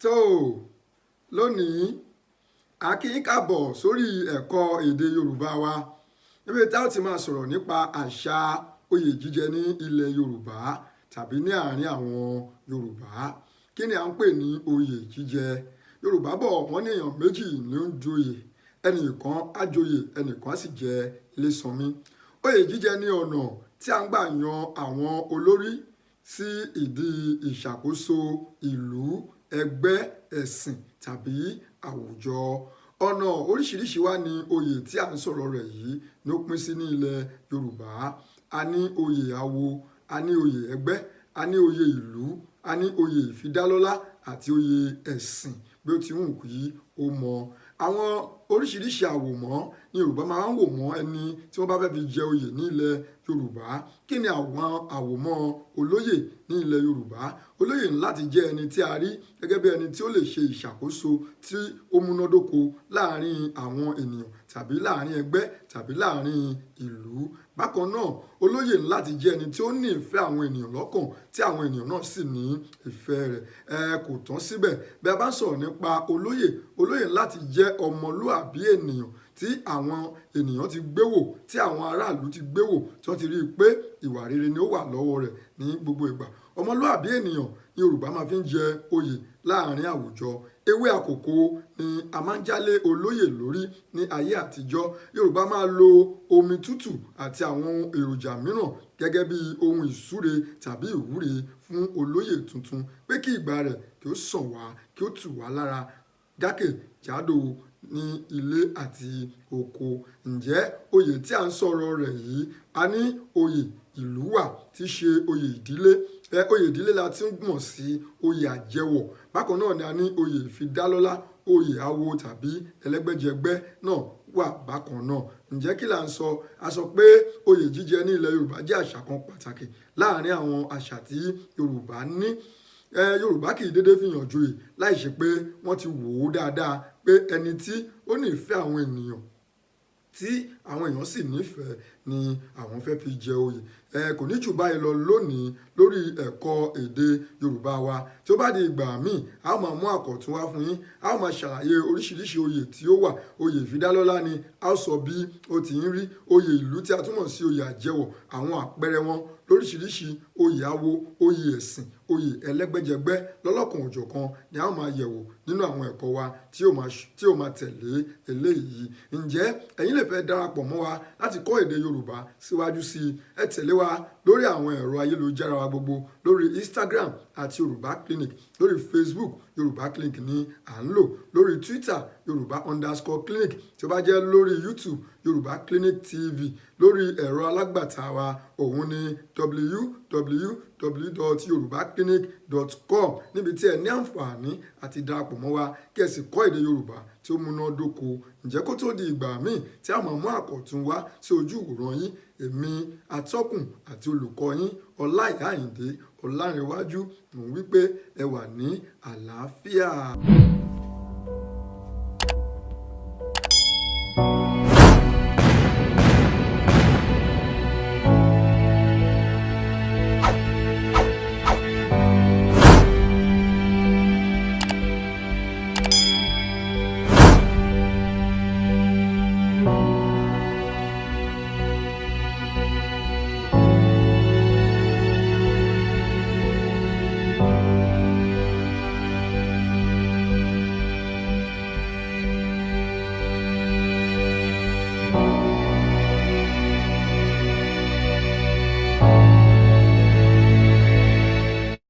Tó lónìí, a kí yín káàbọ̀ sórí ẹ̀kọ́ èdè Yorùbá wa, níbi tá a ti máa sọ̀rọ̀ nípa àṣà oyè jíjẹ ní ilẹ̀ Yorùbá tàbí ní àárín àwọn Yorùbá. Kí ni à ń pè ní oyè jíjẹ? Yorùbá bọ̀, wọ́n ní èèyàn méjì ló ń joyè: ẹnìkan á joyè, ẹnìkan á sì jẹ Ilésanmí. Oyè jíjẹ ní ọ̀nà tí a ń gbà yan àwọn olórí sí ìdí ìṣàkóso ìlú, ẹgbẹ́, ẹ̀sìn tàbí àwùjọ. Ọ̀nà oríṣiríṣi wá ní oyè tí à ń sọ̀rọ̀ rẹ̀ yìí ní ó pín sí ní ilẹ̀ Yorùbá. A ní oyè awo, a ní oyè ẹgbẹ́, a ní oyè ìlú, a ní oyè ìfidálọ́lá àti oyè ẹ̀sìn, bí ó ti wù kí ó mọ. Àwọn oríṣiríṣi àwòmọ́ ní Yorùbá máa ń wò mọ́ ẹni tí wọ́n bá fẹ́ fi jẹ oyè ní ilẹ̀ Yorùbá. Kí ni àwọn àwòmọ́ olóyè ní ilẹ̀ Yorùbá? Olóyè ní láti jẹ́ ẹni tí a rí gẹ́gẹ́ bí ẹni tí ó lè ṣe ìṣàkóso tí ó múnádóko láàrin àwọn ènìyàn tàbí láàrin ẹgbẹ́ tàbí láàrin ìlú. Bákan náà, olóyè ní láti jẹ́ ẹni tí ó ní ìfẹ́ àwọn ènìyàn lọ́kàn, tí àwọn ènìyàn náà sì ní ìfẹ́ rẹ̀. Ẹ kò tán síbẹ̀. Bí a bá ń sọ̀rọ̀ nípa olóyè, olóyè ní láti jẹ́ ọmọlúàbí ènìyàn tí àwọn ènìyàn ti gbé wò, tí àwọn aráàlú ti gbé wò, tí wọ́n ti rí i pé ìwà rere ni ó wà lọ́wọ́ rẹ̀ ní gbogbo ìgbà. Ọmọlúàbí ènìyàn ní Yorùbá máa fi ń jẹ oyè láàrin àwùjọ. Ewé àkókò ni a máa ń jálé olóyè lórí ní ayé àtijọ́. Yorùbá máa lo omi tútù àti àwọn èròjà mìíràn gẹ́gẹ́ bí ohun ìsúre tàbí ìwúre fún olóyè tuntun, pé kí ìgbà rẹ̀ kí ó sàn wá, kí ó tù wá lára jákèjádò ní ilé àti oko. Ǹjẹ́ oyè tí à ń sọ̀rọ̀ rẹ̀ yìí, a ní oyè ìlú wà tí ṣe oyè ìdílé. Ẹ oyè ìdílé la ti ń mọ̀ sí oyè àjẹwọ̀. Bákan náà ni a ní oyè ìfidálọ́lá, oyè awo tàbí ẹlẹ́gbẹ́jẹgbẹ́ náà wà bákan náà. Ǹjẹ́ kí là ń sọ? A sọ pé oyè jíjẹ ní ilẹ̀ Yorùbá jẹ́ àṣà kan pàtàkì láàrin àwọn àṣà tí Yorùbá ní. Ẹ Yorùbá kì í dédé fìyàn joyè láì ṣe pé wọ́n ti wò ó dáadáa pé ẹni tí ó ní ìfẹ́ àwọn ènìyàn, tí àwọn èèyàn sì nífẹ̀ẹ́ ni àwọn fẹ́ fi jẹ oyè. Ẹ kò ní jù báyìí lọ lónìí lórí ẹ̀kọ́ èdè Yorùbá wa. Tí ó bá di ìgbà míì, a ó máa mú àkọ̀tun wá fún yín. A ó máa ṣàlàyé oríṣiríṣi oyè tí ó wà. Oyè ìfidálọ́lá ni a ó sọ bí ó ti ń rí, oyè ìlú tí a túmọ̀ sí oyè àjẹwọ̀, àwọn àpẹẹrẹ wọn lóríṣiríṣi, oyè awo, oyè ẹ̀sìn, oyè ẹlẹ́gbẹ́jẹgbẹ́ lọ́lọ́kan òjọ̀kan ni a ó máa yẹ̀wò nínú àwọn ẹ̀kọ́ wa tí ó máa tẹ̀lé eléyìí. Ǹjẹ́ ẹ̀yin lè fẹ́ darapọ̀ mọ́ wa láti kọ́ èdè Yorùbá síwájú sí i? Ẹ tẹ̀lé wa lórí àwọn ẹ̀rọ ayélujára wa gbogbo: lórí Instagram @YorùbáClinic, lórí Facebook, Yorùbá Clinic ní à ń lò, lórí Twitter, Yorùbá_clinic, tí ó bá jẹ́ lórí YouTube, Yorùbá Clinic TV, lórí ẹ̀rọ alágbàtà wa, òun ni www.yorubaclinic.com, níbi tí ẹ ní àǹfààní àti darapọ̀ mọ́ wa kí ẹ sì kọ́ èdè Yorùbá tí ó múnádóko. Ǹjẹ́ kó tó di ìgbà míì tí a máa mú àkọ̀tun wá sí ojú ìwòran yín, èmi atọ́kùn àti olùkọ́ yín, Ọláìyá Àyìndé Ọlárẹ̀wájú, mò ń wí pé ẹ wà ní àlàáfíà.